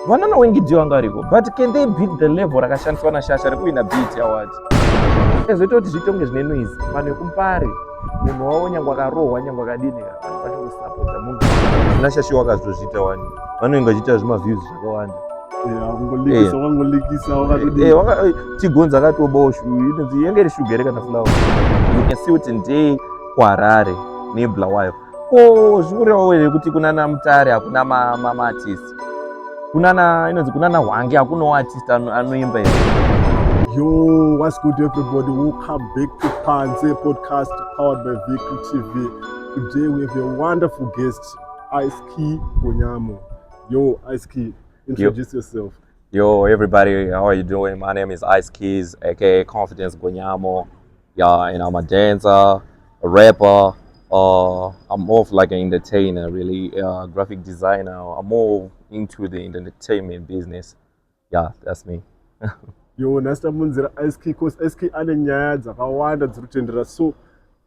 Vanana Winky D vanga variko, but can they beat the level rakashandiswa naShasha rekuwina BET Award? Ezoita kuti zviite kunge zvine noise. Vanhu vekuMpare, munhu wavo nyange akarohwa, nyange akadini, vanhu vachingosapota munhu. Nashasha wakazozviita wani, vanenge vachiita zvimaviews zvakawanda. Kungolikisa, wangolikisa wakatodii. Tigonzi akatobawo, inonzi yenge iri shuga here kana flour? You can see kuti ndeye kuHarare neBulawayo. Ko zvikurevawo here kuti kunana Mutare hakuna maartist? Kunana inonzi kunana Hwange hakunawo artist anoimba here? Yo, what's good, everybody? Welcome back to Panze Podcast, powered by Victory TV. Today we have a wonderful guest, Ice Key Gonyamo. Yo, Ice Key, introduce yourself. Yo, everybody, how are you doing? My name is Ice Keys, aka Confidence Gonyamo. Yeah, and I'm a dancer, a rapper. I'm more of like an entertainer, really, graphic designer. I'm more into the entertainment business. Yeah, that's me. Yo, nhasi tamunzira Ice Key 'cause Ice Key ane nyaya dzakawanda dziri kutendera, so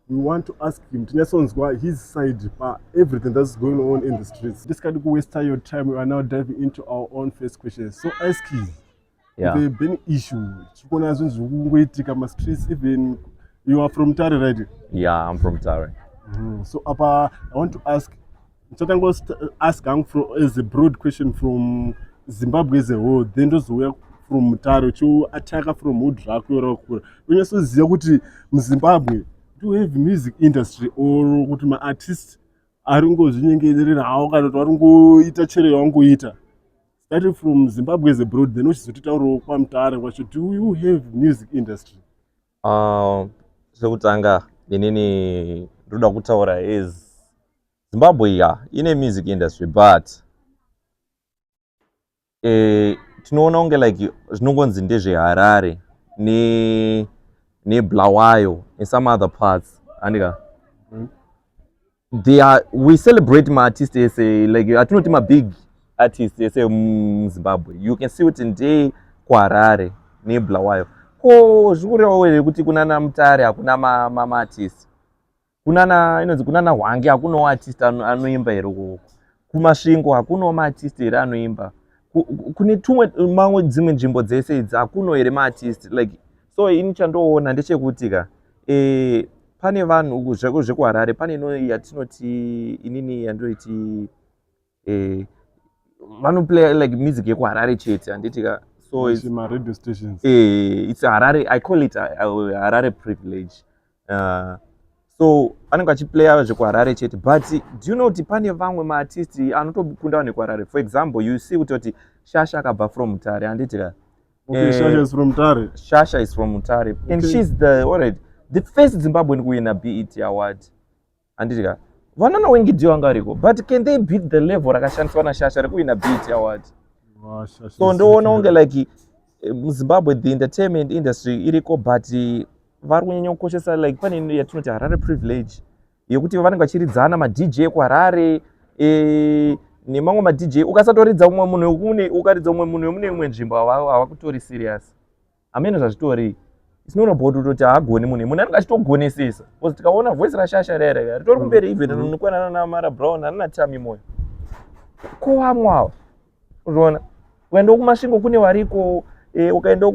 we want to ask him tinyatsonzwa his side pa everything that's going on in the streets. Tisikadi kuwaste your time, we are now diving into our own first question. So Ice Key, the burning issue, tiri kuona zvinhu zviri kungoitika mastreets. Even you are from Tare, right? Yeah, I'm from Tare. So apa I want to ask, ndichatanga ask hangu as a broad question from Zimbabwe as a whole, then ndozouya from Mutare, uchiataka from hood rako rakura, unyatsoziva kuti muZimbabwe do we have music industry or kuti maartist ari ngozvinyengerera hawo kana kuti vari ngoita chero yavangoita? Starting from Zimbabwe as a broad, then uchizotitaurawo kwaMutare kwacho, do you have music industry? Sekutanga inini ndoda kutaura is Zimbabwe, yeah, ine music industry, but tinoona kunge like zvinongonzi ndezveHarare neBulawayo and some other parts, andika? They are, we celebrate maartist ese, like atinoti mabig artist ese muZimbabwe. You can see kuti ndeye kuHarare neBulawayo. Ko zvikurevawo here kuti kunana Mutare hakuna maartist? Kunana inonzi kunana Hwange hakunawo artist anoimba here ukoko? KuMasvingo hakunawo maartist here anoimba? Kune tumwe mamwe dzimwe nzvimbo dzese idzi hakuno here maartist? Like, so ini chandoona ndechekuti ka pane vanhu zvekuHarare, pane ino yatinoti, inini yandoiti vanoplay like music yekuHarare chete, handiti ka? So it's, maradio stations. It's Harare, I call it a Harare privilege. So anenge achiplaya zvekuHarare chete, but do you know kuti pane vamwe maartist anotokunda vanhu vekuHarare? For example, you see kuti Shasha akabva from Mutare, handiti ka? Okay, Shasha is from Mutare. Shasha is from Mutare and she's the, alright, the first Zimbabwean kuwina BET Award, handiti ka? Vanana Winky D vanga variko, but can they beat the level rakashandiswa naShasha rekuwina BET Award? Wow, Shasha So is ndoona kunge like muZimbabwe the entertainment industry iriko, but vari kunyanya kukoshesa like pane yatinoti Harare privilege, yekuti vanenge vachiridzana maDJ ekuHarare nemamwe maDJ. Ukasatoridza umwe munhu ukaridza umwe munhu wemune imwe nzvimbo, havakutori serious. Hamene zvazvitori. It's not about kutoti haagoni munhu, munhu anenge achitogonesesa, because tikaona voice raShasha rere ritori kumberi, even rinokwanana naMara Brown anana Tami Moyo. Ko vamwe ava, unoona ukaendawo kuMasvingo kune variko, ukaendawo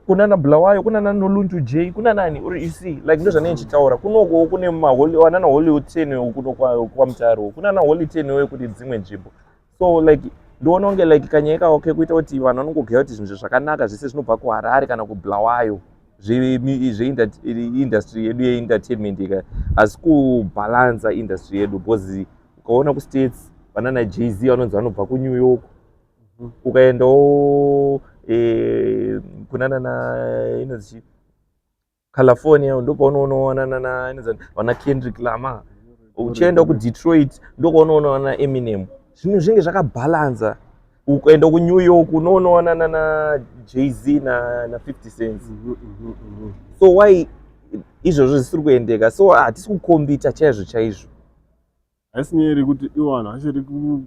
kunana Bulawayo kunana Noluntu J, kuna nani, you see, like ndo zvanenge ndichitaura. Kunokowo kune vanana Holy Ten kuno kwaMutare, kunana Holy Ten wekuti dzimwe nzvimbo. So like ndoona kunge like kanyaya kako kekuita kuti vanhu vanongogeya kuti zvinhu zvakanaka zvese zvinobva kuHarare kana kuBulawayo, zveindustry yedu yeentertainment ika, asi kubhalansa industry yedu, because ukaona kuStates vanana Jay-Z vanonzi vanobva kuNew York. Ukaendawo kunanana inonzi chii, California, ndopaunoona nana inonzi vana Kendrick Lamar. Uchienda kuDetroit ndokaunoona vana Eminem. Zvinhu zvinenge zvakabhalansa. Ukaenda kuNew York unoonaona nana Jay-Z na 50 Cents. So why izvozvo zvisiri kuendeka? So hatisi kukombita chaizvo chaizvo. Haisi nyaya yekuti ivo vanhu vachiri ku,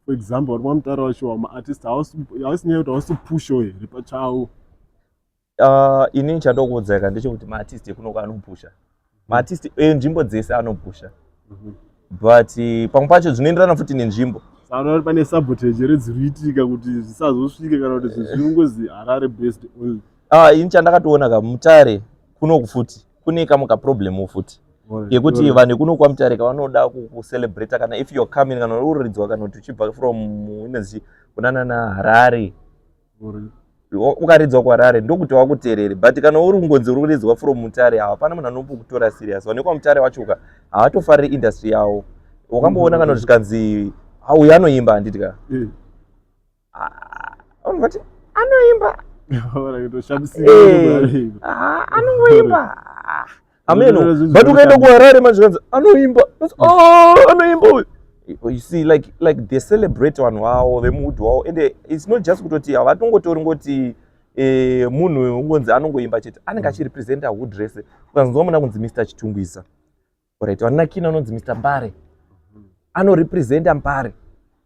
for example, vari kwaMutare vacho, maartist, haisi nyaya yekuti hausi kupushawo here pachavo? Inini chandokuudzai ndechekuti maartist ekunoko anopusha, maartist enzvimbo dzese anopusha, but pamwe pacho zvinoenderana futi nenzvimbo. Saka unoona kuti pane sabotage here dziri kuitika kuti zvisazosvike, kana kuti zvinhu zvinongozi Harare based only? Ah, ini chandakatoona ka, Mutare kunoku futi kune kamwe kaproblem futi yekuti vanhu kuno kwaMutare kavanoda kucelebrata kana if you are coming, kana uridzwa, kana kuti uchibva from inonzi kunana naHarare, ukaridzwa kuHarare ndokuti wakuteerere. But kana uri kungonzi uri kuridzwa from Mutare, hapana munhu anombokutora serious. Vanhu vekwaMutare wachoka havatofariri industry yavo. Wakamboona kana kuti zvikanzi, "Ah, uyu anoimba," handiti ka? Ah, unoti anoimba. Ah, anongoimba. Ah, ameno. But ukaenda kuHarare manje, zvikanzi anoimba, "Oh, anoimba uyu." You see, like they celebrate vanhu vavo vemuhood wavo, and it's not just kutoti havatongotori ngoti munhu ungonzi anongoimba chete, anenge achirepresenta hood rese. Ukanzwa muna kunzi Mr Chitungwiza, alright, vanina kina anonzi Mr Mbare, anorepresenta Mbare.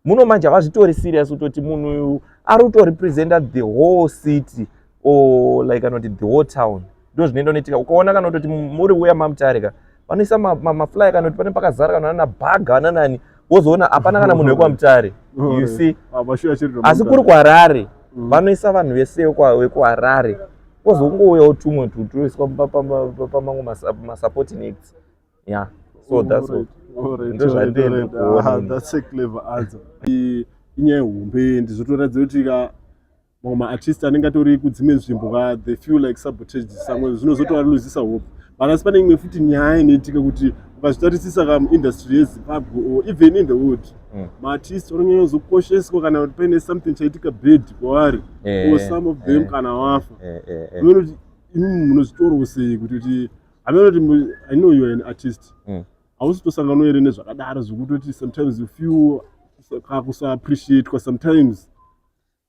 Muno manje havazvitori serious kutoti munhu uyu ari kutorepresenta the whole city or like kanoti the whole town. Ndo zvinoenda unoitika. Ukaona kana kutoti muri uya maMutare ka, vanoisa maflyer kana kuti pane pakazara kana nana bhaga nanani, wozoona hapana kana munhu wekwaMutare, you see? Asi kuri kuHarare, vanoisa vanhu vese vekuHarare, wozongouyawo tumwe tutoiswa pamamwe masupporting acts. Yeah, so that's all. Ndozvandiri kuona. That's a clever answer. Inyaya hombe, ndizvotoratidza kuti ka mamwe maartist anenge atori kudzimwe nzvimbo ka, they feel like sabotage samwe, zvinozotovaluzisa hope. But asi pane imwe futi nyaya inoitika kuti ukazvitarisisa ka, muindustry yeZimbabwe or even in the world, maartist anonyanya kuzokosheswa kana kuti paine something chaitika bad kwavari or some of them kana wafa. Unoona kuti imimi munozvitorawo sei kuti hameno kuti I know you are an artist, hausi kutosanganawo here nezvakadaro zvekutoti sometimes you feel kakusaappreciatwa sometimes,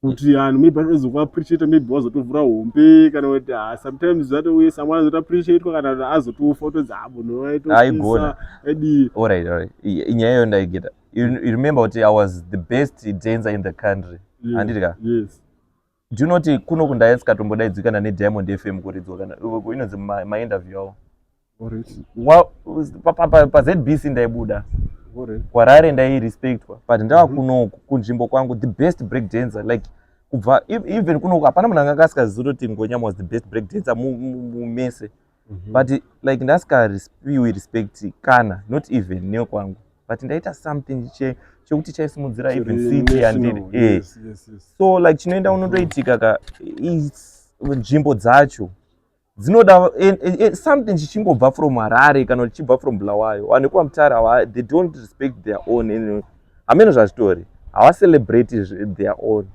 kuti vanhu maybe vanozokuappreciata maybe wazotovhura hombe, kana kuti ha, sometimes zvatouye someone azotoappreciatwa kana kuti azotofa, utonzi, "Ha, munhu Aigona." Aidii. Alright. Inyaya iyoyo ndaigeta. You remember kuti I was the best dancer in the country, handiti ka? Yes. Do you know kuti kuno kundaya ndikatombodaidzikana neDiamond FM kuridzwa kana inonzi mainterview avo? PaZBC ndaibuda. KuHarare ndairespectwa, but ndava kunoku kunzvimbo kwangu, the best break dancer, like kubva even kunoku hapana munhu anga asikazivi kuti Ngonyama was the best break dancer mumese. But like ndasikapiwi respect kana not even nekwangu, but ndaita something chekuti chaisimudzira even Chiri city yandiri. national, yes. So like chinoenda unotoitika ka, nzvimbo dzacho dzinoda something chichingobva from Harare kana kuti chichibva from Bulawayo. Vanhu vekwaMutare they don't respect their own. Hameno zvazvitori, havacelebrate their own.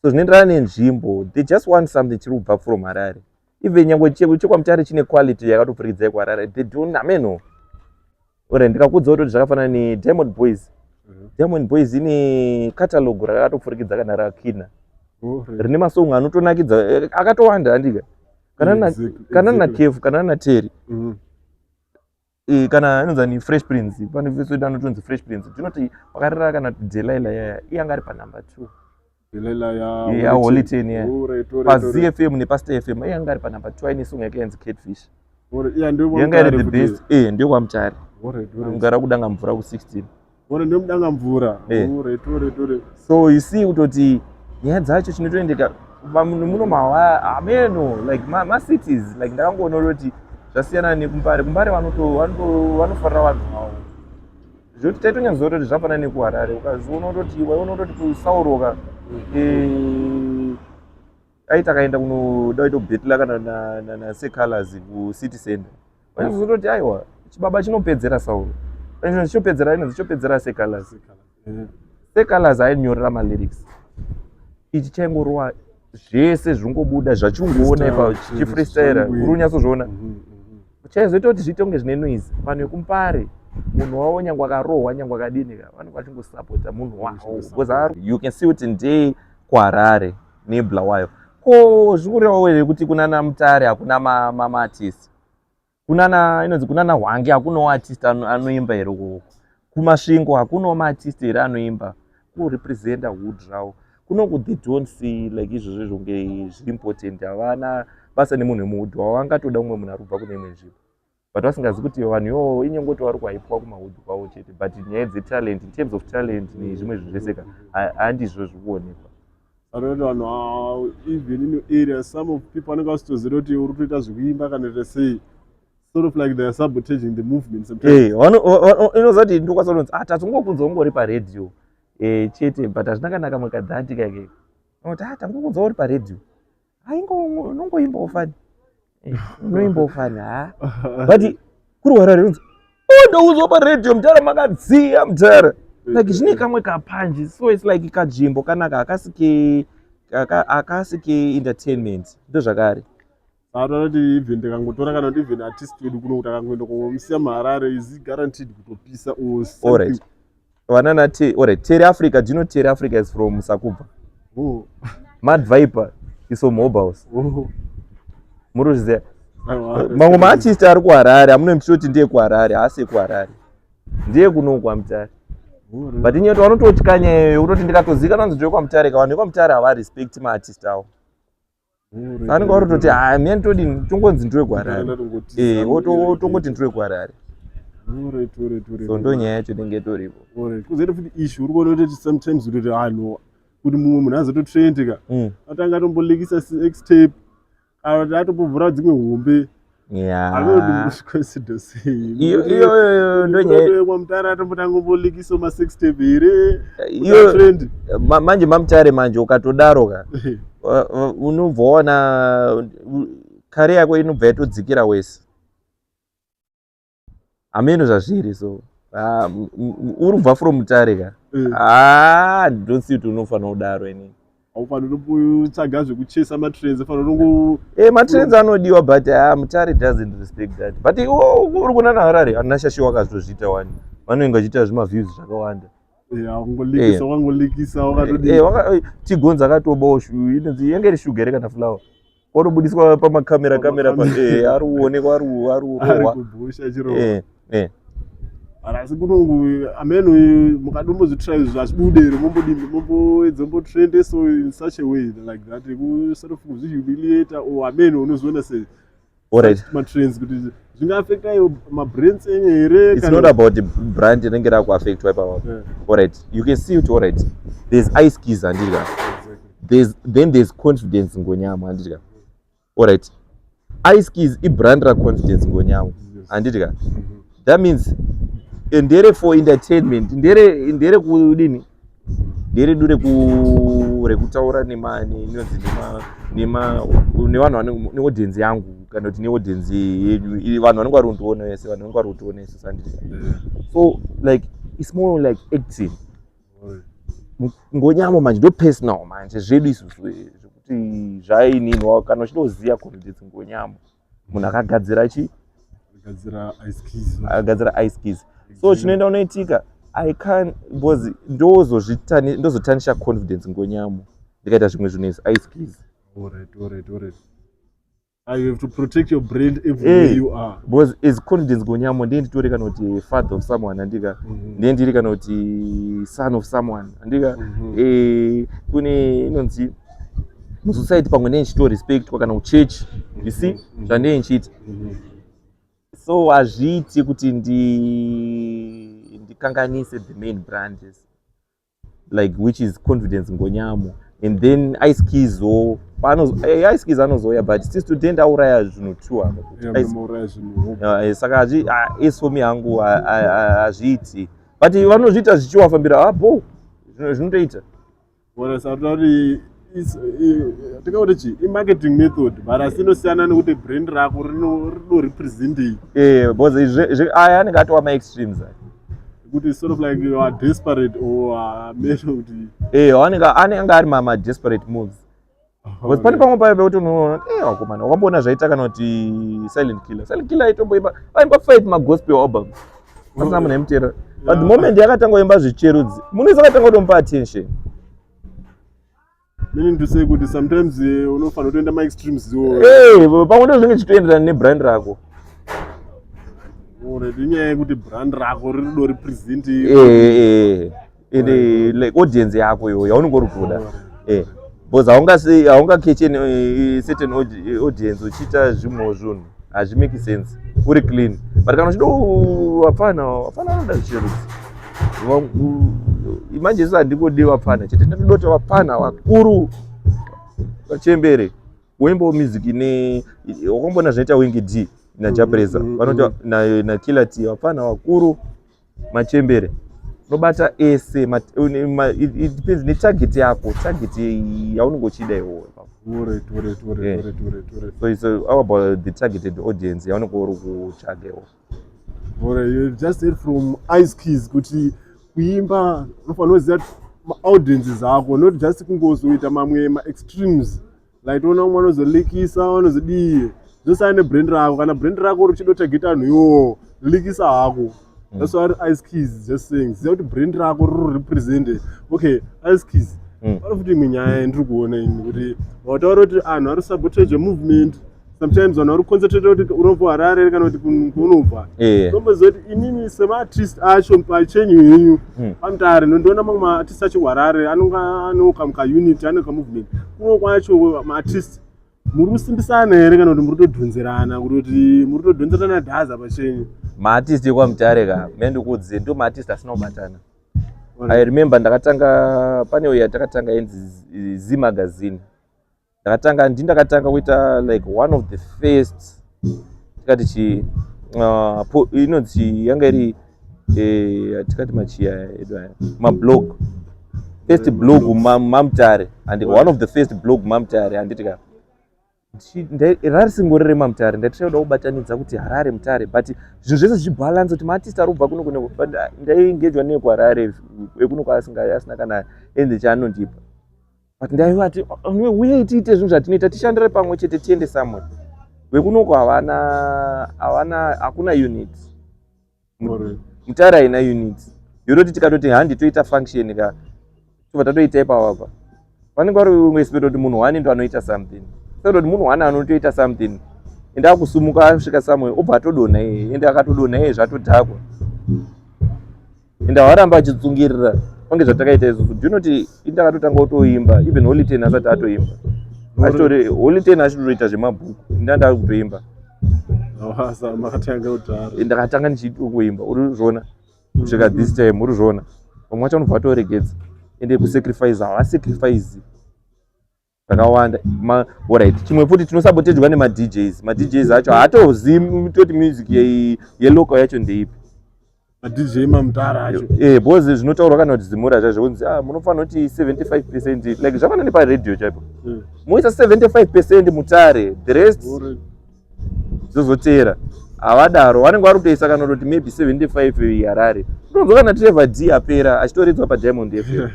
So zvinoenderana nenzvimbo. They just want something chiri kubva from Harare, even nyangwe chekwaMutare chine quality yakatopfurikidza yekuHarare. They don't, hameno. Ore ndikakudza kuti zvakafanana neDiamond Boys. Diamond Boys ine catalogue rakatopfurikidza kana raKina, rine masong anotonakidza akatowanda, handika? Kana kana naKefu, kana naTerry, kana inonzani Fresh Prince, pane verse wedu anotonzi Fresh Prince, tinoti wakarira kana Delilah yaya, iye anga ari panumber 2. Delilah ya Ya Holy Ten, yeah. Alright. PaZFM nepaStar FM iye anga ari panumber 2, aine song yake yanzi Catfish. Yeah, ndio. Yanga iri the best, ndeyekwaMutare. Mugara kudanga mvura ku16. Alright, ndio mudanga mvura. So you see kutoti nyaya dzacho chinotoendeka vanhu muno mawa, hameno, like macities like ndakangoona kuti zvasiyana nekuMbare. Kumbare vanofarira vanhu vavo zvekuti taitonyatsoziva kuti zvafanana nekuHarare. Ukaziona kutoti waiona kutoti kusauroka aiti akaenda kunoda kuitobhetla kana naSecolors kuCity Center, waizototi, "Aiwa, chibaba chinopedzera Sauro, chinopedzera, inonzi chopedzera Secolors." Secolors ainyorera malyrics, ichi chaingorova zvese zvingobuda zvachingoona ipa, chichifreestyla, uri unyatsozviona. Chaizoita kuti zviite kunge zvine noise, vanhu vekuMbare munhu wavo nyange akarohwa, nyange akadini ka, vanenge vachingosapota munhu wavo, because you can see kuti ndeye kuHarare neBulawayo. Ko zvikurevawo here kuti kunana Mutare hakuna maartist? Kunana inonzi kunana Hwange hakunawo artist anoimba here ukoko? KuMasvingo hakunawo maartist here anoimba kurepresenta hood ravo? Kunoku they don't see like izvozvo izvo kunge zviri important. Havana basa nemunhu wemuhood wavo, vangatoda mumwe munhu ari kubva kune imwe nzvimbo. But vasingazivi kuti vanhu ivovo inyongoti vari kuhaipwa kumahood kwavo chete, but nyaya dzetalent, in terms of talent nezvimwe zvinhu zvese ka, handizvo zviri kuonekwa. Anoti vanhu, ah, even in your area some of people vanenge vasitoziva kuti uri kutoita zvekuimba kana kuita sei, sort of like they are sabotaging the movement sometimes. Inoziva kuti ndokwanisa kunonzi, ah, tatongokunzwa ungori paredhiyo chete, but hazvina kanaka makadhati kake kuti, ah, tangokunzwa uri paredhiyo, haingo unongoimbawo fani, unoimbawo fani ha, but kuri Harare unzi, oh, ndoudzwa paredhiyo, mutara makadziya mutara, like zvine kamwe kapanji. So it's like kadzvimbo kanaka hakasi ke entertainment, ndo zvakare. Saka kuti even ndikangotora kana kuti even artist wedu kuno, kuti akangoenda kumusiya muHarare, is guaranteed kutopisa or something? Alright, vanana te, alright, Terry Africa. Do you know Terry Africa is from Sakubva? Oh. Mad Viper is from Hobhouse. Oh. Muri kuzviziva? Aiwa. Mamwe maartist ari kuHarare amunenge muchitoti ndiye kuHarare, haasi ekuHarare, ndiye kuno kwaMutare. But inyaya kuti vanototya nyaya iyoyo, kutoti ndikatozivikanwa kunzi ndeye kwaMutare ka, vanhu vekwaMutare havarespect maartist avo. Vanenge vari kutoti, ha, mie nditodini, tongonzi ndiwe kuHarare. Tongoti ndiwe kuHarare. So ndo nyaya yacho inenge itoripo. Kuzoita futi issue, uri kuona kuti sometimes kutoti vanhu, kuti mumwe munhu azototrendika, atanga atombolikisa sex tape kana kuti atombovhura dzimwe hombe. Anodimboconsider sei? Iyoyo ndo nyaya. KwaMutare atombotanga kumbolikisa masex tape here? Iyo trend. Manje maMutare manje ukatodaro ka, unobva waona kare yako inobva yatodzikira wese, hameno zvazviri. So, ah, uri kubva from Mutare ka? Ah, don't see kuti unofanira kudaro inini. Haufaniri kutsvaga zvekuchesa matrends, fanira unongo Matrends anodiwa, but ah, Mutare doesn't respect that. But iwo uri kuna naHarare ana Shashi wakazotozviita wani, vanenge vachiita zvimaviews zvakawanda. Wangolikisa, wangolikisa, wakatodii. Tigonzi akatobawo inonzi yange iri shuga here kana flour, watobudiswa pamakamera kamera ari kuonekwa, ari ari kurohwa. Kubhusha chiro. Asi Kunongu ameno mukadombozvitry izvo hazvibude here? Mombodini, momboedza mbotrende so in such a way like that, sort of kuzvihumiliata or ameno unoziona sei? Matrends kuti zvingaafecta mabrands enyu here? It's not about the brand inenge rakuaffectwa ipapo. Alright, you can see kuti, alright, there's Ice Keys, handidya? Then there's Confidence Ngonyama, handidya? Alright, Ice Keys ibrand raConfidence Ngonyama, handidya? That means ndere for entertainment, ndere kudini, ndere du rekutaura inonzi nevanhu neaudience yangu kana kuti neaudience yedu, vanhu vanenge vari kundiona vese, vanhu vanenge vari kutiona isusu, handiti? So like it's more like acting. Ngonyama manje ndo personal manje zvedu isusu, zvekuti zvaininwa kana uchitoziva Confidence Ngonyama, munhu akagadzira chi Gadzira Ice Keys. Akagadzira Ice Keys. So chinoenda unoitika, I can, because ndozotanisha Confidence Ngonyamo ndikaita zvimwe zvinhu izvi Ice Keys. Alright. Ah, you have to protect your brand everywhere you are. Because as Confidence Ngonyamo ndiye nditori kana kuti father of someone, handika? Ndiye ndiri kana kuti son of someone, handika? Kune inonzi musociety pamwe ndiye ndichitorespectwa kana kuchechi, you see? Zvandinenge ndichiita. So hazviiti kuti ndikanganise the main brand, like which is Confidence Ngonyamo, and then Ice Keys o Ice Keys anozouya, but sisu tendauraya zvinhu two apa kuti Yeah, munouraya zvinhu. Saka as for me hangu hazviiti, but vanozviita zvichiwafambira abo, zvinotoita. Ora saka kuti tingakuti chi imarketing method, but asi inosiyana nekuti brand rako rinorepresentei. Because aya anenge atova maextremes aya. Kuti sort of like you are desperate or meno kuti Anenge ari madesperate moves, because pane pamwe paya pekuti unoona, wakomana, wakamboona zvaita kana kuti Silent Killer. Silent Killer aitomboimba, vaimba five magospel albums asina munhu aimutera, but the moment yakatanga kuimba zvicherudzi, munhu wese akatanga kutomupa attention. Meaning to say kuti sometimes unofanira kutoenda maextremes iwo. Pamwe ndo zvinenge zvichitoenderana nebrand rako. Alright, inyaya yekuti brand rako rinorepresent. Ende like audience yako iyoyo yaunenge uri kuda, because haungakeche certain audience uchiita zvimwewo zvinhu. Hazvimake sense uri clean, but kana uchida vapfana, vapfana vanoda zvicherudzi. Manje isu handingodi vapfana chete, ndinoda kuti vapfana vakuru vachembere woimbawo music ine wakamboona zvinoita Winky D naJah Prayzah, vanoita naKiller T, vapfana vakuru machembere unobata ese. It depends netarget yako, target yaunenge uchida iwowo. So it's all about the targeted audience yaunenge uri kutsvaga iwo. Alright, you just heard from Ice Keys kuti kuimba unofanira kuziva maaudiences ako, not just kungozoita mamwe maextremes, like toona umwe anozolikisa, anozodii, zvosiyana nebrand rako. Kana brand rako richidotargeta vanhu iwowo, likisa hako. That's what Ice Keys is just saying, ziva kuti brand rako riri represent. Okay, Ice Keys, pane futi imwe nyaya yandiri kuona ini kuti wataura kuti anhu ari sabotage movement. Sometimes vanhu vari kuconcentrate kuti unobva Harare kana kuti kunobva. Ndomboziva kuti inini semaartist acho pachenyu henyu paMutare, nondiona mamwe maartist acho kuHarare anonga anoka kaunit, ane kamovement. Kuno kwacho maartist muri kusimbisana here kana kuti muri kutodhonzerana, kutoti muri kutodhonzerana dhaza pachenyu? Maartist ekwaMutare ka, mendikuudze, ndo maartist asina kubatana. I remember ndakatanga, pane uya takatanga inzi Z Magazine. Ndakatanga, ndakatanga kuita like one of the first, tikati chi inonzi yanga iri tikati machiya edu aya, mablog, first blog maMutare and one of the first blog maMutare, handiti ka? Rarisingori remaMutare, ndaitira kubatanidza kuti Harare, Mutare, but zvinhu zvese zvichibhalansa kuti maartist ari kubva kuno kuno, but ndaiengejwa nekuHarare, ekuno kwaasina kana enze chaanondipa, but ndaivati uyei tiite zvinhu zvatinoita, tishandire pamwe chete, tiende somewhere. Vekunoko havana, havana, hakuna unit. Mutare haina unit yototi tikatoti handi toita function ka, tobva tatoita ipapapa. Vanenge vari kuexpect kuti munhu one ndo anoita something, saka kuti munhu one anotoita something ende akusumuka asvika somewhere, obva atodonha iye, ende akatodonha iye zvatodhakwa, ende havaramba achitsungirira pange zvatakaita isusu. Ndinoti indakatotanga kutoimba even Holy Ten asati atoimba, achitori Holy Ten achitotoita zvemabhuku, ndanda kutoimba. Makatanga kudhara. Ndakatanga ndichitokuimba, uri zviona, kusvika this time, uri zviona, vamwe vacho vanobva vatoregedza. Ende kusacrifice, havasacrifice zvakawanda. Alright, chimwe futi tinosabotejwa nemaDJs. MaDJs acho haatozivi toti music yelocal yacho ndeipi. MaDJ maMutare acho? Because zvinotaurwa kana kuti Zimura zvazvo kunzi, ah, munofanira kuti 75%, like zvakafanana neparedhiyo chaipo, moisa 75% Mutare, the rest zvozoteera. Havadaro, vanenge vari kutoisa kana kuti maybe 75 Harare. Unonzwa kana Trevor D apera achitoridzwa paDiamond FM,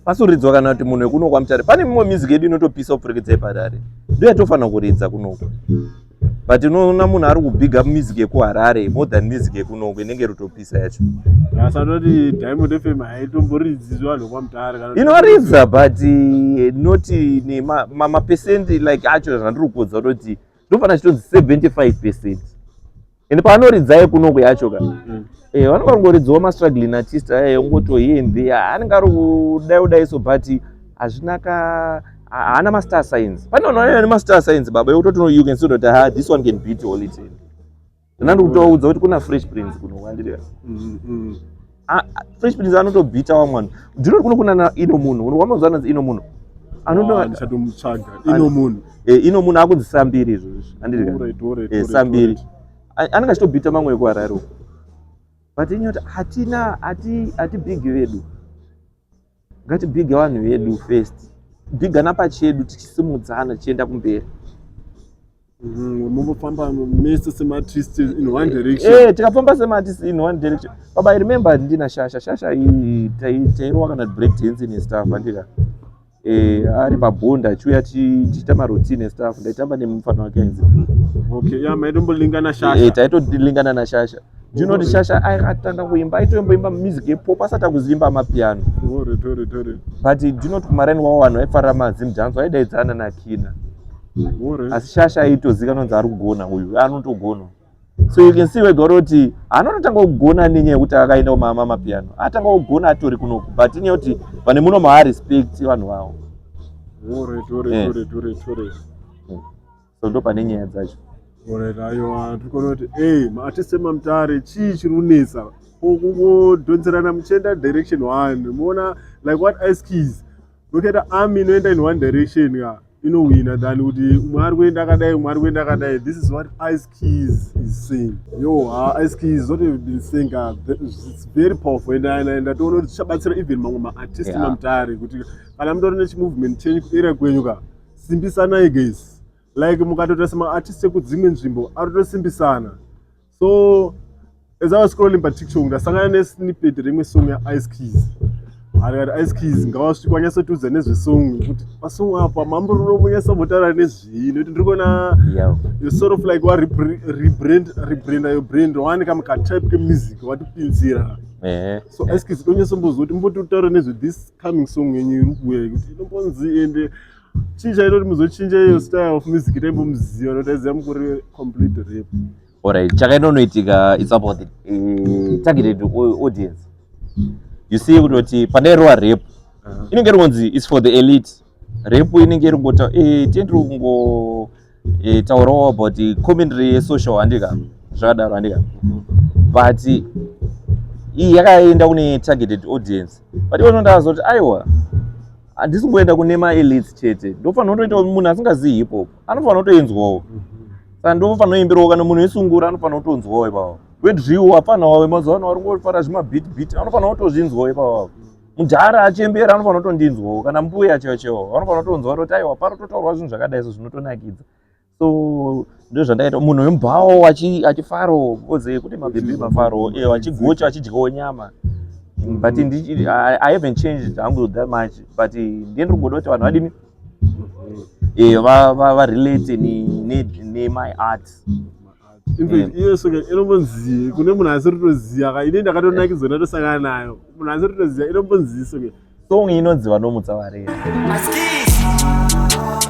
pasoridzwa kana kuti munhu wekuno kwaMutare. Pane mimwe music yedu inotopisa kupfurekedza iparare, ndo yatofanira kuridza kunoko, but unoona munhu ari kubhiga music yekuHarare more than music yekunoko inenge irikutopisa yacho. Asatoti Diamond FM haitomboridzi vanhu kwaMutare kana? Inoridza, but not nemapesendi like acho zvandiri kuudza kutoti ndinofanira chitonzi 75%. Ende paanoridza yekunoko yacho ka, vanenge varingoridzawo mastruggling artist aya, ungoto here and there, anenge ari kudai kudai so, but hazvina ka, haana mastar signs. Pane vanhu vanenge vane mastar signs, baba, yekutoti you can see kuti, ha, this one can beat Holy Ten. Ndinandi kutovaudza kuti kuna Fresh Prince kuno, wandiri Fresh Prince anotobhita wamwe vanhu. Ndinoti kuno kuna ino munhu wamanzwa anonzi ino munhu. Anotomutsvaga ino munhu. Ino munhu akunzi Sambiri izvozvi, handiti? Sambiri anenge achitobhita mamwe ekuHarare uko, but inyaya kuti hatina, hatibhigi vedu. Ngatibhige vanhu vedu first, bhigana pachedu, tichisimudzana tichienda kumberi. Mumbofamba mese semaartist in one direction. Tikafamba semaartist in one direction, baba. I remember ndina Shasha. Shasha tairova kana break dance nestuff, andika ari pabhonda achiuya tichiita maroutine nestuff, ndaitamba nemufana wake ainzi B. Okay, ya, maitombolingana Shasha. Taitolingana naShasha. Ndinoti Shasha akatanga kuimba, aitoimboimba music yepop asati akuziimba amapiano, but ndinoti kumaraini kwavo vanhu vaifarira mazimdance, vaidaidzana naKina, asi Shasha aitozikanwa kunzi ari kugona uyu, anotogona. So you can see wega kuti anototanga kugona nenyaya yekuti akaenda kumamapiano, atanga kugona atori kunoku, but inyaya yekuti vane muno maarespect vanhu vavo. So ndo pane nyaya dzacho. Alright, aiwa, tiri kuona kuti ei maartist emaMutare, chii chiri kunetsa kungodhonzerana muchienda direction one? Muona like what Ice Keys unokaita, army inoenda in one direction ka, inowina than kuti umwe ari kuenda akadai, umwe ari kuenda akadai. This is what Ice Keys is saying. Yo, ha, Ice Keys, what you've been saying ka, it's very powerful and ndatoona kuti zvichabatsira even mamwe maartist maMutare, kuti kana mutori nechimovement chenyu kuarea kwenyu ka, simbisanai guys. Like mukatoita semaartist ekudzimwe nzvimbo arikutosimbisana. So as I was scrolling paTikTok, ndasangana nesnippet rimwe song yaIce Keys. Arikati Ice Keys ngawasvika wanyatsotiudza nezvesong, kuti pasong apa mamboromonyatsobotaura nezvii, nekuti ndiri kuona you sort of like wa rebrand, rebranda your brand, wane kamwe katype kemusic watipinzira. So Ice Keys, donyatsomboziva kuti mbototaura nezve this coming song yenyu iri kuuya, kuti inombonzi, ende chii chaita kuti muzochinja iyo style of music taimbomuziva, nokuti aiziva mukuri complete rap? Alright, chakainonoitika, it's about the targeted audience. You see, kutoti pandairowa rap, inenge iri kunzi it's for the elite. Rap inenge iri kungota tendiri kungo taurawo about the commentary yesocial, handika? Zvakadaro, handika? But iyi yakaenda kune targeted audience, but iwo ndaza kuti aiwa, handisi kungoenda kune maelites chete, ndofanira kutoita munhu asingazivi hip hop anofanira kutoinzwawo. Saka ndofanira kuimbirawo kana munhu wesungura anofanira kutonzwawo ipapo, wedrill apanawo, mazuva ano vari kungofara zvimabeat beat, anofanira kutozvinzwawo ipapo. Mudhara achembera anofanira kutondinzwawo, kana mbuya chaiwo chaiwo vanofanira kutonzwa kuti aiwa, pari kutotaurwa zvinhu zvakadai, so zvinotonakidza. So ndo zvandaita, munhu wemubhawo achifarawo, because kune mabhebhi mafaro, vachigocha, vachidyawo nyama. But I haven't changed hangu that much, but ndiye ndiri kungoda kuti vanhu vadini, varelate nemy art. In fact, iyo song inombonzi, kune munhu asiri kutoziva ka, ini ndakatonakidzwa ndatosangana nayo, munhu asiri kutoziva, inombonzi song? Song inonzi "Vanomutsa Varere".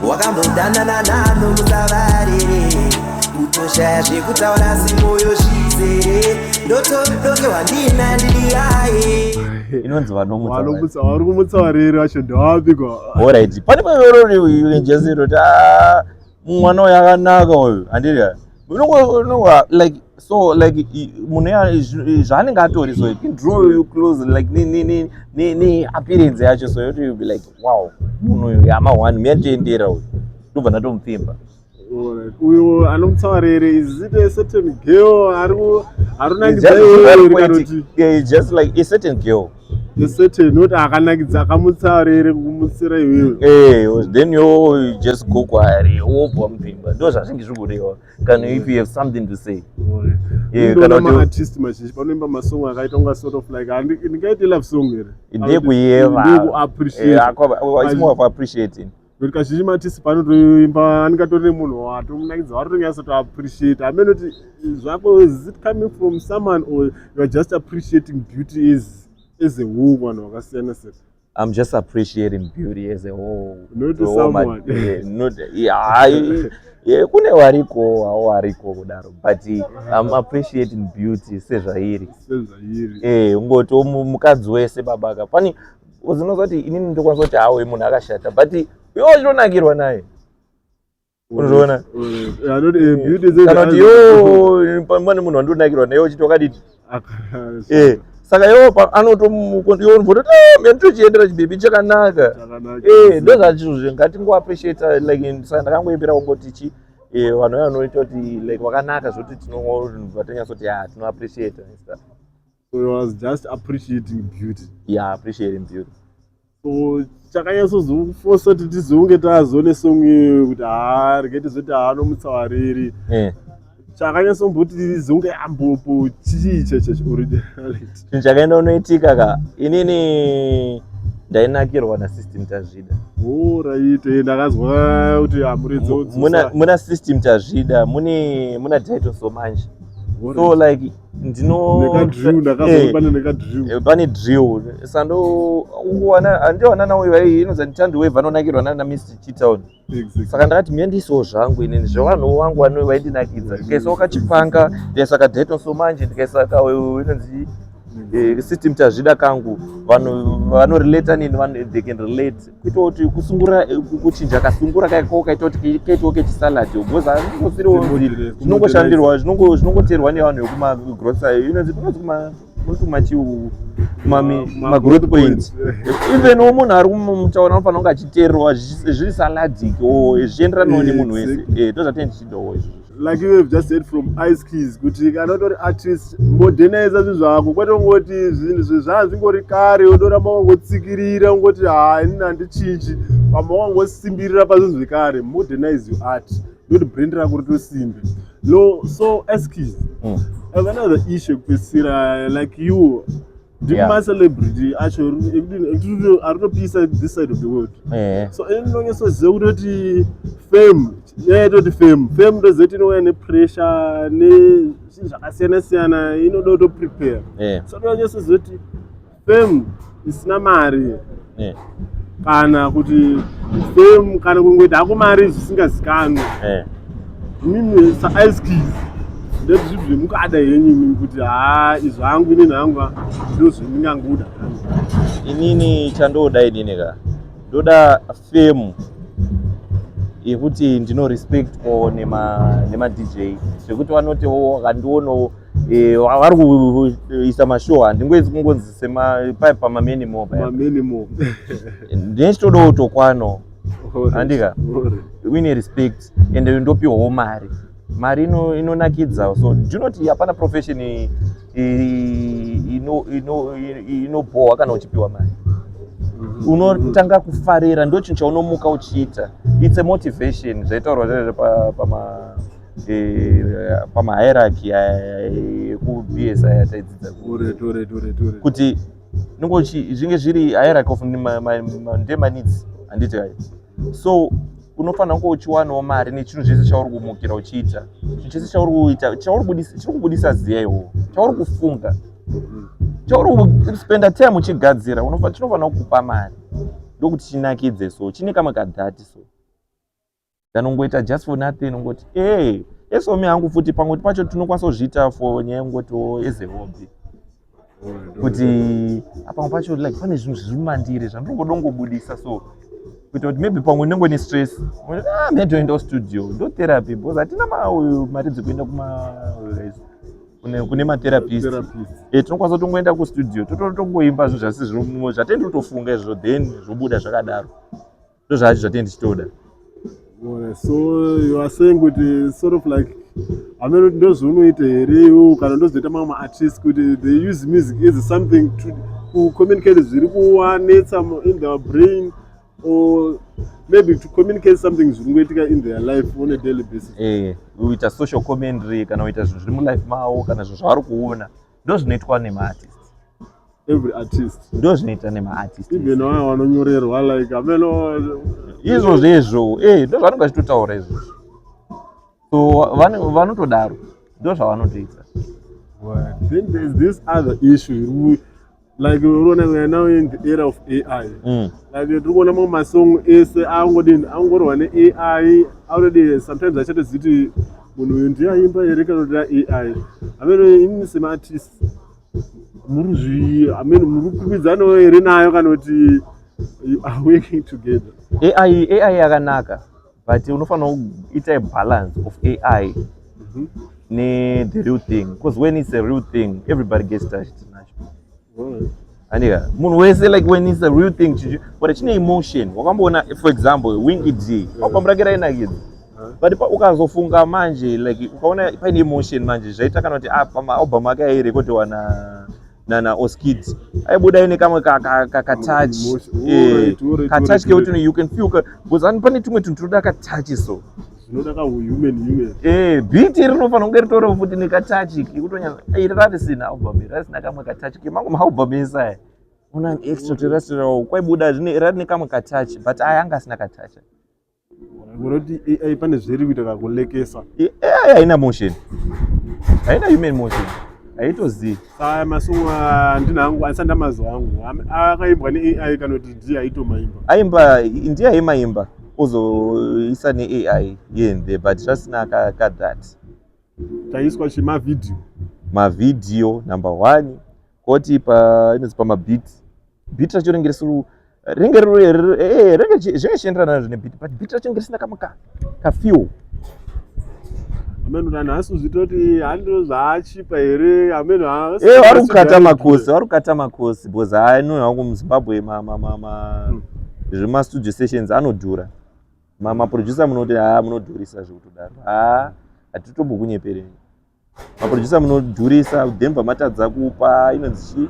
Wakambodanana nanoMutsavarere, kutoshaya zvekutaura, simoyo zvizere, ndotodokewa ndina ndini yaye. Inonzi "Vanomutsa Varere". Vanomutsa, vari kumutsa varere vacho ndewapi kwa? Alright, pane payorori kuti, "Ah, mwana uyu akanaka uyu," handiti? Unongo like, so like munhu zvaanenge atori, so it can draw you close, like ne appearance yacho, so yoti you'll be like, "Wow, munhu uyu yama one miyatoendera uyu," ndobva ndatomupfimba. Alright. Uyo anomutsa varere, is it a certain girl ari It's kunakidza just iwewe very kana poetic. kuti? Yeah, it's just like a certain girl. A certain, not akanakidza, akamutsa varere kumutsira iwewe. Then you just go kwaari, wobva mupfimba. Ndo zvazvinge zviri kureva kana if you have something to say. Yeah, Ndoona kana kuti- maartist mazhinji panoimba masong akaita kunga sort of like ndingaiti love song here? Ndekuyeva. Ndekuappreciate. Yeah, it's more of appreciating. Nokuti kazhinji maartist panotoimba anenge atori nemunhu watomunakidza, vari tonyatsotoappreciate. Hamene kuti zvako, is it coming from someone or you are just appreciating beauty as a whole, vanhu vakasiyana siyana? I'm just appreciating beauty as a whole. Not To all my- someone. Yeah, not, yeah, yeah, kune variko havo, variko kudaro, but I'm appreciating beauty sezvairi. Sezvairi. Ungoti mukadzi wese babaka pani uzinozwa kuti inini ndokwanisa kuti hawe munhu akashata, but iwe uchitonakirwa naye, unozoona? Yeah, not, beauty is Kana kuti iwo pane munhu wandonakirwa naye, uchiti wakadini? Saka iwo anotoiwo nditochiendera chibhebhi chakanaka. Ndo zvachizvo, ngatingoappreciata like. Saka ndakangoimbira kungoti chi vanhu vaya vanoita kuti like vakanaka zvokuti tinovanyatsoti ya, tinoappreciata and stuff. So he was just appreciating beauty. Yeah, appreciating beauty. So chakanyatsozokufosa kuti tizonge tazone song iyoyo, kuti haa, rege tizoti haanomutsawariri, chakanyatsomboti tizonge ambopo chii chechecho originality? Chinhu chakaenda unoitika ka, inini ndainakirwa naSystem Tazvida. Alright, ndakazwa kuti hamuridzi. Muna System Tazvida mune muna Daito Somanje, so like ndino Nekadrill, ndakazwa pane nekadrill. Pane drill, sando andiwana nawo inonzi Tandiwave, vanonakirwa nana Mr Chitown. Saka ndakati miendisawo zvangu inini zvevanhu vangu vaindinakidza, ndikaisawo kachipanga, ndikaisa kaDaito Somanje, ndikaisa ka inonzi System tazvida kangu, vanhu vanorelata neni, they can relate. Kuita kuti kusungura, kuchinja kasungura kaiko kaita kuti kaitawo kechisalad, because hazvingosiriwo zvinongoshandirwa, zvinongoteerwa nevanhu vekumagrosa, inonzi kumachiu, magrowth point. Even wo munhu ari mutaura anofanira kunge achiteererwa zviri saladic o zvichienderanawo nemunhu wese. Ndo zvatinenge tichidawo izvozvo. Like you have just said from Ice Keys kuti kana utori artist, modernize zvinhu zvako, kwete kungoti zvinhu zvaa zvingori kare, udoramba wangotsikirira ungoti, "Ha, inini handichinji." Pamwe wangosimbirira pazvinhu zvekare. Modernize your art, ndokuti brand rako ritosimbe lo. So Ice Keys, I have another issue yekupedzisira. Like you ndimacelebrity acho aritopisa this side of the world. So inonyasoziva kutoti fame, yaitoti fame ndoziva kuti inouya nepressure nezvinhu zvakasiyana siyana, inoda kutoprepare. So ndonyasoziva kuti fame isina mari kana kuti fame kana kungoita hako mari zvisingazikanwi, imimi saIce Keys, ndeti zvinhu zvemukada henyu imimi kuti, "Ha, izvi hangu inini hangu ndo zvendingangoda hangu"? Inini chandoda, inini ka, ndoda fame yekuti ndinorespectwawo nemaDJ, zvekuti vanotiwo vakandionawo vari kuisa mashow, handingoisi kungonzi sema pai pamamany more paya. Mamany more. Ndinechitodawo kutokwanawo, handika uine respect and ndopiwawo mari. Mari inonakidza. So ndinoti hapana profession inobhohwa kana uchipiwa mari. Unotanga kufarira, ndo chinhu chaunomuka uchiita. It's a motivation. Zvaitaurwa zvaizvo pamahierarchy ekuBS aya taidzidza kuti zvinge zviri hierarchy of ndemaneeds, handiti kai? So unofanira kunge uchiwanawo mari nechinhu chese chauri kumukira uchiita, chinhu chese chauri kuita, chiri kubudisa ziya iwowo, chauri kufunga, chauri kuspenda time uchigadzira, chinofanira kukupa mari, ndokuti chinakidze. So chine kamwe kadhati, so kanongoita just for nothing, ungoti e esomi hangu futi. Pamwe pacho tinokwanisa kuzviita for nyaya yekungoti as a hobby, kuti pamwe pacho like pane zvinhu zviri mumandiri zvandinongodongobudisa, so kuita kuti maybe pamwe ndinenge nestress, ah, metoendawo studio, ndo therapy, because hatina mari dzekuenda kuma kune matherapist. Tinokwanisa kutongoenda kustudio, totongoimba zvinhu zvasi zvatende kutofunga izvozvo, then zvobuda zvakadaro. Ndo zvacho zvatende tichitoda. So you are saying kuti sort of like, hameno kuti ndozvaunoita here iwo kana ndozoita mamwe maartist, kuti they use music as something to kucommunicate zviri kuwanetsa in their brain, or maybe to communicate something zviri kungoitika in their life on a daily basis? Kuita social commentary kana kuita zvinhu zviri mulife mavo kana zvinhu zvavari kuona, ndo zvinoitwa nemaartist. Every artist? Ndo zvinoita nemaartist. Even vaya vanonyorerwa, like hameno? Izvozvo izvo, ndo zvanonga vachitotaura izvozvo. So vanotodaro, ndo zvavanotoita. Then there's this other issue, like unoona we are now in the era of AI. Like tiri kuona mamwe masong ese angodini, angorwa neAI already. Sometimes achatozivi kuti munhu uyu ndiye aimba here kana kuti AI. Hameno imimi semaartist muri zvi, hameno muri kukwikwidzanawo here nayo kana kuti you are working together? AI yakanaka, but unofanira kuita a balance of AI ne-the real thing, because when it's a real thing, everybody gets touched nacho. Andika munhu wese, like when it's a real thing, but chine emotion. Wakamboona, for example, Winky D, album rake rainakidza, but ukazofunga manje, like ukaona paine emotion manje, zvaita kana kuti pamaalbum ake airekodhiwa nana Oskid, aibuda ine kamwe katouch, katouch kekuti you can feel, because pane tumwe tunhu tunoda katouch so. Zvinoda kahuman human. Beat rinofanira kunge ritoriwo futi nekatouch kekutonya. Iri rarisina album iri rarisina kamwe katouch kemamwe maalbum ese aya, una extraterrestrial kwaibuda rari nekamwe katouch, but aya anga asina katouch. Kunoti AI pane zviri kuita kakulekesa. AI haina motion, haina human motion, haitozivi. Aya masong andina hangu, andisati ndamazuva angu, akaimbwa neAI kana kuti ndiye aitomaimba? Aimba, ndiye aimaimba, ozoisa neAI here and there, but zvasina kathat. Taiswa chimavhidhiyo. Mavhidhiyo number one. Kwoti pa inonzi pamabeat, beat racho ringe risiri, ringe ringe zvinge zvichienderana nazvo nebeat, but beat racho ringe risina kamwe kafeel. Ameno nhasi uzvitoti hando zvaachipa here, ameno. Vari kukata macosts, vari kukata macosts, because haino hangu muZimbabwe zvemastudio sessions anodhura. Maproducer munoti ha, munodhurisa zvekutodaro. Ha, hatitotombokunyeperei, maproducer munodhurisa, then bva matadza kupa inonzi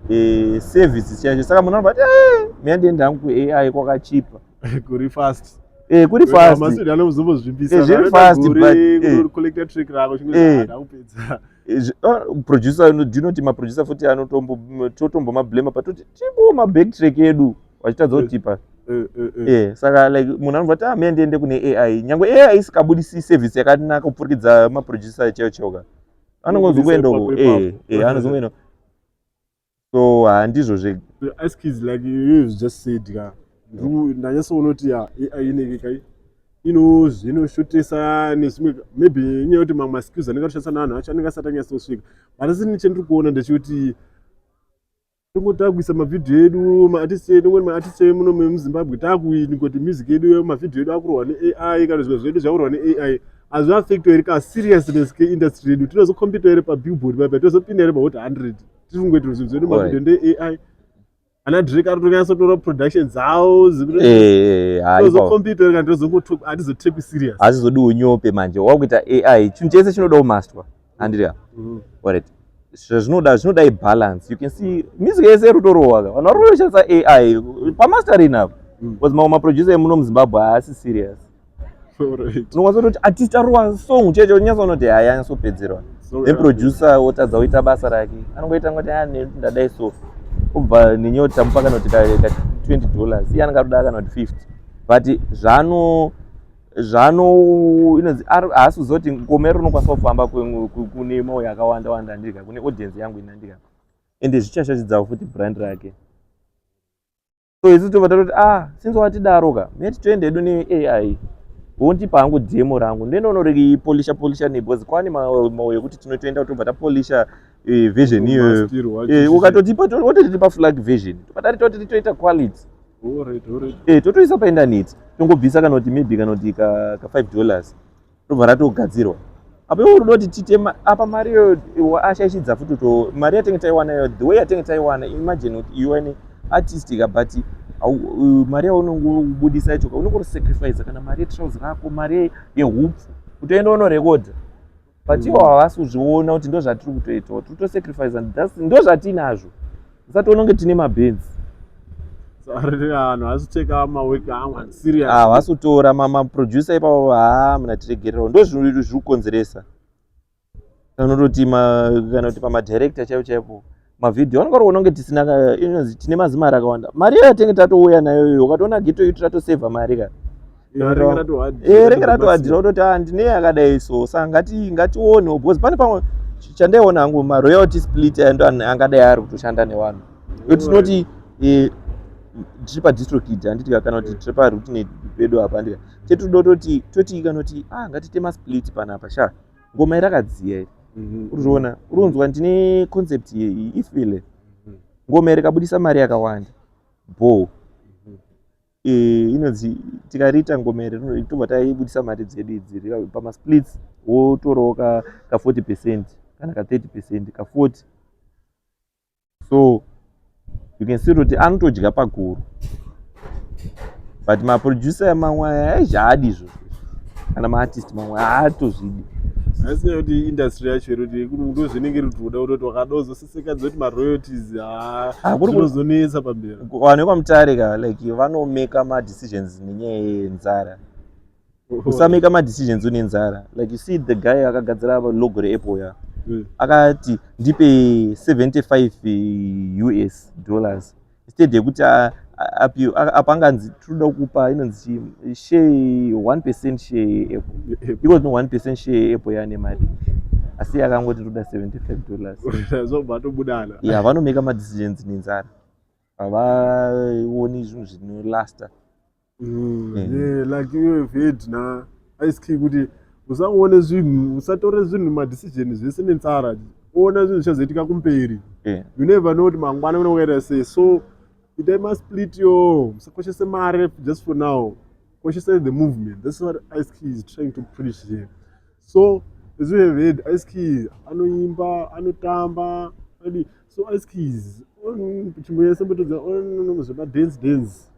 chi service chacho. Saka munhu anobva ati, "Miyandienda hangu kuAI, kwakachipa." Kuri fast. Kuri fast. Mastudio anozombozvimbisa. Zviri fast, but collector track rako chingozada kupedza. Producer, ndinoti maproducer futi totombomablema patoti tipo mabacktrack edu vachitadza kutipa. Saka like munhu anobva ati, "Ah, miya ndiende kune AI," nyange AI isikabudisi service yakanaka kupfurikidza maproducer chaiwo chaiwo, anongozongoenda uko. Anozongoenda, so handizvo zve. Ice Kids, like you just said ka, ndanyatsoona kuti ya, AI inenge kai ino zvinoshotesa nezvimwe, maybe inyaya yekuti mamwe maskills anenge atoshandisa nevanhu acho anenge asati anyatsosvika. But asi chendiri kuona ndechekuti tongoti takuisa mavhidhiyo edu, maartist edu, ngoti maartist emuno muZimbabwe takuingoti music yedu, mavhidhiyo edu akurwa neAI, kana zvimwe zvedu zvakurwa neAI, hazviaffecto here kaseriousness keindustry yedu? Tinozocompeta here paBillboard paipa? Tinozopinda here paHot 100 tiri kungoita zvinhu zvedu mavhidhiyo ndeAI? Ana Drake ari kutonyatsotora production dzavo. Tinozocompeta here kana hatizotekwi serious? Hazvizodi unyope manje wakuita AI. Chinhu chese chinoda kumastwa, handiri? Alright, zvinoda, zvinoda ibalance. You can see music yese iri kutorohwa ka, vanhu vari kutoshandisa AI pamastering apa, because mamwe maproducer emuno muZimbabwe haasi serious. Unokwanisa kutoti artist arowa song cheche, unyatsoona kuti haya, anyatsopedzerwa. Then producer wotadza kuita basa rake, anongoita ngoti, "Ah, ndadai." So ubva nenyaya tamupa kana kuti ka $20, iye anenge arikuda kana kuti 50, but zvano inonzi haasi kuziva kuti ngoma iri rinokwanisa kufamba kune mauya akawanda wanda, andika kune audience yangu ina, andika ende zvichashachidzawo futi brand rake. So isu tobva tatoti, "Ah, since watidaro ka, meti toende hedu neAI. Wondipa hangu demo rangu, ndoenda unoripolisha polisha ne," because kwane mauya ekuti tinotoenda tobva tapolisha version iyoyo. Ukatotipa, wototipa FLAC version, tobva tati toti toita quality, totoisa paindaneti, tongobvisa kana kuti maybe kana kuti ka $5, tobva ratogadzirwa. Apa iwe unoda kuti tiite apa mari iyoyo ashaishidza futi to mari yatenge taiwana iyoyo, the way yatenge taiwana. Imagine kuti iwe ne artist ka, but mari yaunongobudisa yacho ka, unenge urisacrifice kana mari yetrausi rako, mari yehupfu, kutoenda unorekodha, but ivo havasi kuzviona kuti ndo zvatiri kutoitawo, tiri kutosacrifice, ndo zvatinazvo. Usatoona kunge tine mabhenzi. Vanhu havasi mawork amwe serious. Havasi kutora maproducer ipapo. Ha, munatiregererawo, ndo zviri kukonzeresa. Kana kuti pamadirector chaipo chaipo, mavhidhiyo vanenge vari kuona kunge tisina inonzi tine mazimari akawanda. Mari iyo yatinge tatouya nayo iyo, ukatoona ghetto youth ratosevha mari ka, ringe ratoadhira kutoti, "Ah, ndine yakadai." So saka ngationewo, because pane pamwe chandaiona hangu, maroyalty split ando angadai ari kutoshanda nevanhu. Tinoti tiri paDistrokid, handiti? Kana kuti tiri paRootnet pedu apa, handika? Chetudo toti toti kana kuti, "Ah, ngatite masplit panapa sha, ngoma irakadziya iri." Uri kuona, uri kunzwa, ndine concept ifile ngoma iri ikabudisa mari yakawanda bo, inonzi tikariita ngoma iri, tobva taibudisa mari dzedu idzi pamasplits, wotorawo ka 40% kana ka 30%, ka 40. So you can see kuti anotodya paguru, but maproducer mamwe aizvaadi izvozvo, kana maartist mamwe haatozvidi. Asi kuti industry yacho iri kuti ndo zvinenge iri kutoda kutoti wakada kuzosesekadza kuti maroyalties zvinozonetsa pamberi. Vanhu vekwaMutare ka, like vanomeka madecisions nenyaya yenzara. Usameka madecisions une nzara. Like you see the guy akagadzira logo reApple ya, akati, "Ndipe 75 US dollars," instead yekuti apa anganzi, "Tinoda kupa inonzi share, 1% share yeApple." Iko no 1% share yeApple yaane mari, asi akangoti, "Toda $75." Zvobva tobudana. Ya, vanomeka madecisions nenzara, havaoni zvinhu zvinolasta. Yeah, like you have heard na Ice Key kuti usangoone zvinhu, usatore zvinhu, madecision zvese nenzara. Ona zvinhu zvichazoitika kumberi. You never know kuti mangwana kuna kukaita sei. So itai masplit yo, musakoshese mari just for now. Koshesai the movement. That's what Ice Key is trying to preach here. So as we have heard, Ice Key anoimba, anotamba, adi. So Ice Key is chimboyesembotodza on zvemadance dance.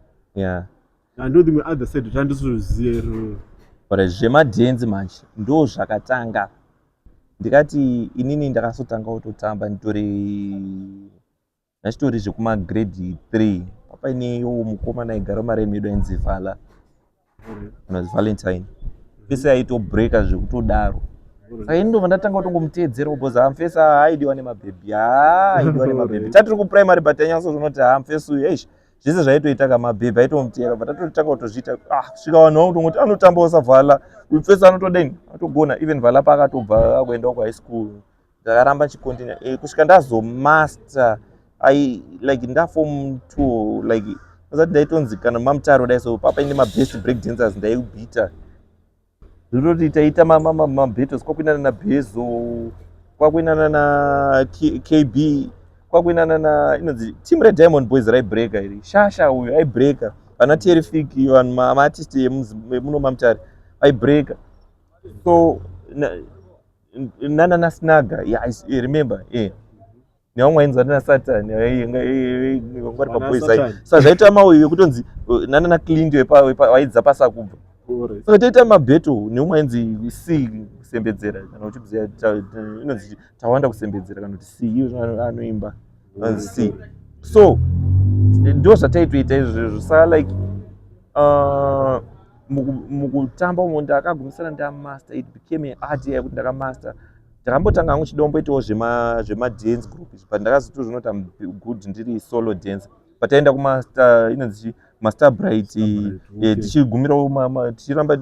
Ndo the other side tandisizoziva iroro. But zvemadhenzi manje ndo zvakatanga. Ndikati inini ndakasotanga kutotamba nditori ndachitori zvekumagrade 3. Paineyo mukomana aigara mumaraini medu ainzi Vala, anonzi Valentine. Fese aitobreaka zvekutodaro. Saka ini ndobva ndatanga kutongomuteedzera because hamfesi aidiwa nemabhebhi, aidiwa nemabhebhi. Tatiri kuprimary, but tainyatsozoona hamfesi uyu, eish, zvese zvaitoita kamabhebhi aitomutera. But tatotanga kutozviita, ah, svika vanhu vakutongoti anotambawo saVhala uyu, fesi anotodeni, anotogona. Even Vala paakatobva akuendawo kuhigh school, ndakaramba ndichicontinue kusvika ndazomaster. I like ndaform two, like asati ndaitonzi kana maMutare dai, so papaine mabest break dancers ndaibhita. Zvototi taita mabattles, kwakuinana naBezo, kwakuinana naKB, kwakuinana na inonzi team reDiamond Boys raibreaka iri, Shasha uyu aibreaka, vana Terrific, vanhu maartist emuno maMutare aibreaka. So nana naSnaga, yeah, I remember, yeah, nevamwe vainzi vana Satan vanga vari paboys side. Saka zvaita mauyu yekutonzi nana naClint vaidza pasakubva. Saka toita mabattle neumwe ainzi C Kusembedzera, kana uchiziva inonzi Tawanda Kusembedzera kana kuti C, iyo anoimba anonzi C. So ndo zvataitoita izvozvo. Saka like mukutamba umo ndakagumisira ndamaster. It became an art yekuti ndakamaster. Ndakambotanga hangu chidomboitawo zvemadance group izvi, but ndakazotozviona kuti am good ndiri solo dance. But taenda kumaster inonzi maStar Bright, tichigumirawo tichiramba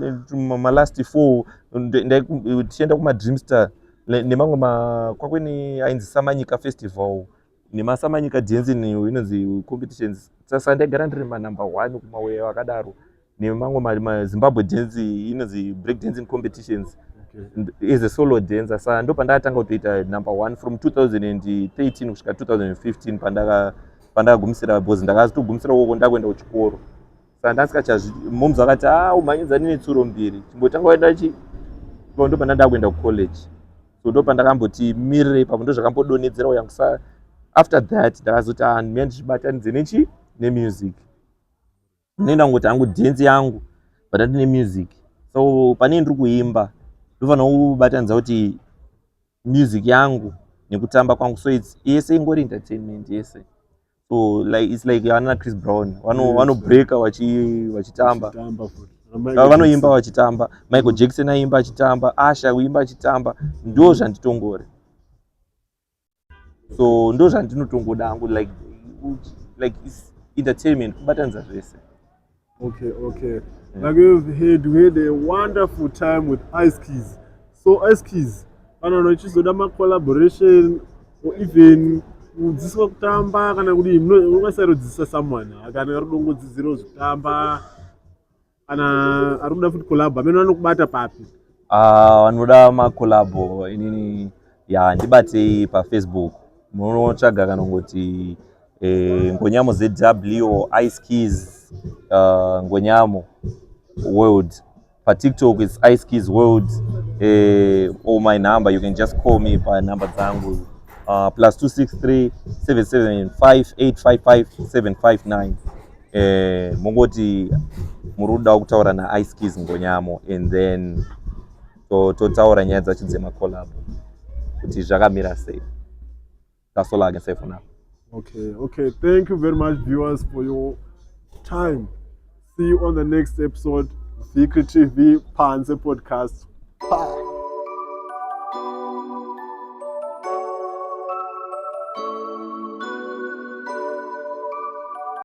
malast four, tichienda kumaDream Star nemamwe kwakwene ainzi Samanyika Festival nemaSamanyika dancing inonzi competitions. Saka ndaigara ndiri manumber one kumauya akadaro nemamwe maZimbabwe dance inonzi break dancing competitions as a solo dancer. Saka ndo pandakatanga kutoita number one from 2013 kusvika 2015 pandakagumisira, because ndakazotogumisira ukoko ndakuenda kuchikoro. Saka ndasikachazvi moms akati, "A, umhanyidzani netsuro mbiri, chimbotanga waenda chi." Ndo panda ndakuenda kucollege, so ndo pandakamboti mirire ipapo, ndo zvakambodonhedzerawo yangu. Sa after that ndakazoti, ah, ndimira ndichibatanidze nechi nemusic. Ndinoenda kungoti hangu dance yangu, but andine music. So pane ndiri kuimba, ndofanira kubatanidza kuti music yangu nekutamba kwangu. So its yese ingori entertainment yese. So like its like vana Chris Brown vanobreaka vachitamba, vanoimba vachitamba. Michael Jackson aimba achitamba, Asha kuimba achitamba. Ndo zvanditongori, so ndo zvandinotongoda hangu, like its entertainment, kubatanidza zvese. Okay. Like we've had, we had a wonderful time with Ice Keys. So Ice Keys, kana uchizoda ma-collaboration or even kudzidziswa kutamba kana kudii, unokwanisa kudzidzisa someone kana ari kudongodzidzirawo zvekutamba, kana ari kuda futi collab, amene vanokubata papi? Ah, vanoda macollabo, inini ya ndibatei paFacebook. Munotsvaga kana kungoti Ngonyamo ZW, Ice Keys, Ngonyamo World. PaTikTok it's Ice Keys World. Or my number, you can just call me panumber dzangu, +263 775 855 759. Mongoti muri kuda kutaura naIce Keys Ngonyamo, and then totaura nyaya dzacho dzemacollab kuti zvakamira sei. That's all I can say for now. Okay. Thank you very much, viewers, for your time. See you on the next episode. Vikri TV Panze Podcast. Bye.